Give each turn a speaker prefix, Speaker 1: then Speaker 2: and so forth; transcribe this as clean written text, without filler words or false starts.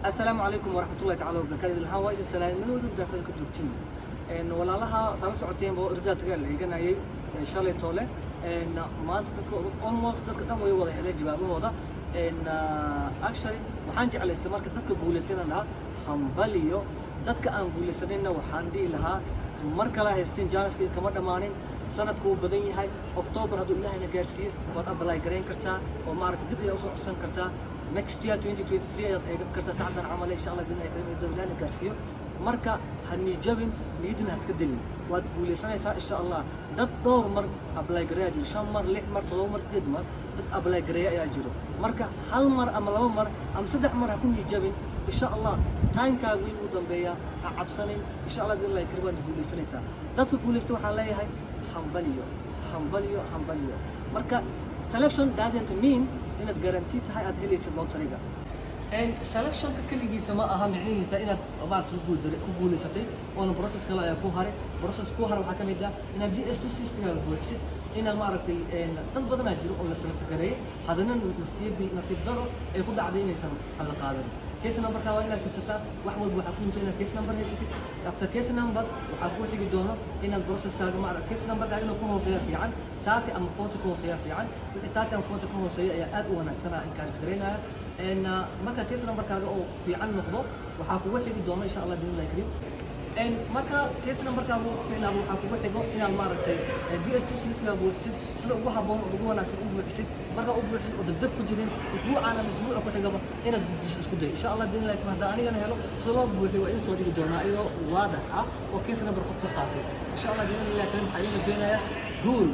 Speaker 1: Asalaamu calaykum waraxmatullahi tacaala wabarakaatu. Ilhaan waa idin salaamay meel wadada daafada ka joogtiin. Walaalaha saala socoteenba resultga la eeganayay shalay toole. Maanta dadka almost dadka dhan way wada heleen jawaabahooda. Actually, waxaan jeclaystay marka dadka guulaystay inaan dhahaa hambaliyo. Dadka aan guulaysanayna waxaan dhihi lahaa mar kale haysteen, chance-ka kama dhammaanin. Sanadku wuu badan yahay. October hadduu Ilaahayna gaarsiiyo, waad apply garayn kartaa oo maaragtay dib ayaa usoo codsan kartaa. Next year 2023 ayaad eegan kartaa sacdan camal, insha Allah bidna karim hadduu Ilaahayna gaarsiiyo. Marka ha niyajabin, niyadina ha iska dilin, waad guulaysanaysaa insha Allah. Dad dhowr mar apply gareeyaa jiro, shan mar, lix mar, toddoba mar, sideed mar dad apply gareeya ayaa jiro. Marka hal mar ama laba mar ama saddex mar ha ku niyajabin. Insha Allah timekaaga weli uu dambeeya, ha cabsanin. Insha Allah biidnillahi karim waad guulaysanaysaa. Dadka guulaysta waxaan leeyahay hambaliyo, hambaliyo, hambaliyo. Marka selection doesn't mean inaad guarantee tahay aad helaysid lotteryga. Selectionka keligiisa ma aha micnihiisa inaad maarata ku guulaysatay oona process kale ayaa ku haray. Process ku haray waxaa ka mid ah inaad DS 260-gaaga buuxisid, inaad maaragtay dad badanaa jiro oo la select gareeyay, haddana nasiib daro ay ku dhacday inaysan alla qaadanin. Case numberka waa inaad fiirsataa. Wax walba waxaa ku yimid inaad case number haysatid. After case number waxaa kuu xigi doono inaad processkaaga maarata case numberkaaga inuu ka hooseeya fiican, 30 ama 40 ka hooseeya fiican. Wixii 30 ama 40 ka hooseeya ayaa aad u wanaagsanaa, encourage garaynaya. Marka case numberkaaga oo fiican noqdo, waxaa kugu xigi doono insha Allah biidnillahi karim, marka case numberkaaga uu fiicnaado, waxaa kugu xigo inaad maaragtay DS 260-ga buuxisid sida ugu habboon oo ugu wanaagsan u buuxisid. Markaa u buuxisid oo degdeg ku jirin, isbuucaan ama isbuuca ku xigaba inaad gudbiso isku day insha Allah biidnillahi karim. Hadda anigana helo sida loo buuxiyo, waa idin soo dhigi doonaa iyadoo waadax ah oo case number qof ka qaatay insha Allah biidnillahi karim. Waxaa idin rajaynayaa guul.